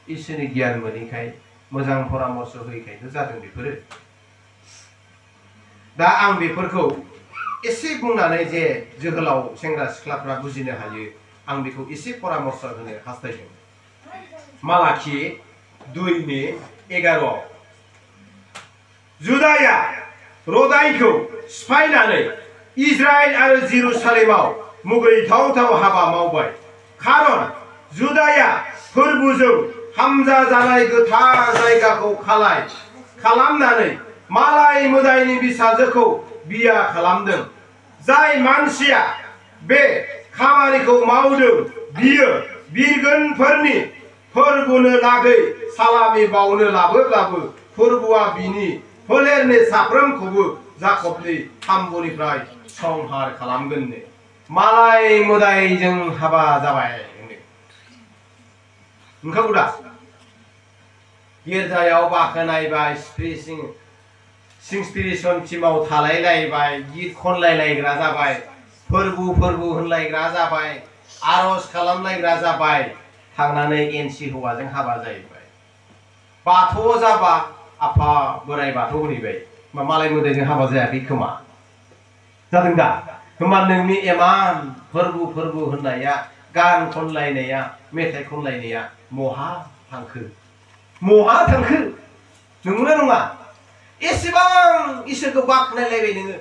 इसोरनि गियान मोनैखाय मोजां परामर्श होयैखायथ' जादों बेफोरो। दा आं बेफोरखौ एसे बुंनानै जे जोहोलाव सेंग्रा सिख्लाफ्रा बुजिनो हायो आं बेखौ एसे परामर्श होनो हास्थायदों। मालाखि 2:11 जुदाया रदाइखौ सिफायनानै इजराइल आरो जेरुसालेमाव मुगैथावथाव हाबा मावबाय। खारन जुदाया फोरबुजों हामजा जानाय गोथार जायगाखौ खालाय खालामनानै मालाय मोदायनि बिसाजोखौ बिया खालामदों। जाय मानसिया बे खामानिखौ मावदों बियो बिरगोनफोरनि फोरबुनो लागै सालामि बावनो लाबोब्लाबो फोरबुआ बिनि फोलेरनि साफ्रोमखौबो जाकबनि खाम्बुनिफ्राय संहार खालामगोननो। मालाय मोदायजों हाबा जाबाय ओंखारगौ दा? गिर्जायाव बाखोनायबाय सिंस्पिरेसन टिमाव थालायलायबाय, गीत खनलायलायग्रा जाबाय, फोरबु होनलायग्रा जाबाय, आरज खालामलायग्रा जाबाय, थांनानै एनसि हौवाजों हाबा जाहैबाय। बाथौआव जाबा आफा बोराइ बाथौ होनहैबाय। मालाय मोदायजों हाबा जायाखै खोमा? जादों दा? होमबा नोंनि एमान फोरबु होननाया, गान खनलायनाया, मेथाइ खनलायनाया महा थांखो? महा थांखो? नंगौना नङा? एसेबां इसोरखौ बाख्नायलायबाय नोङो।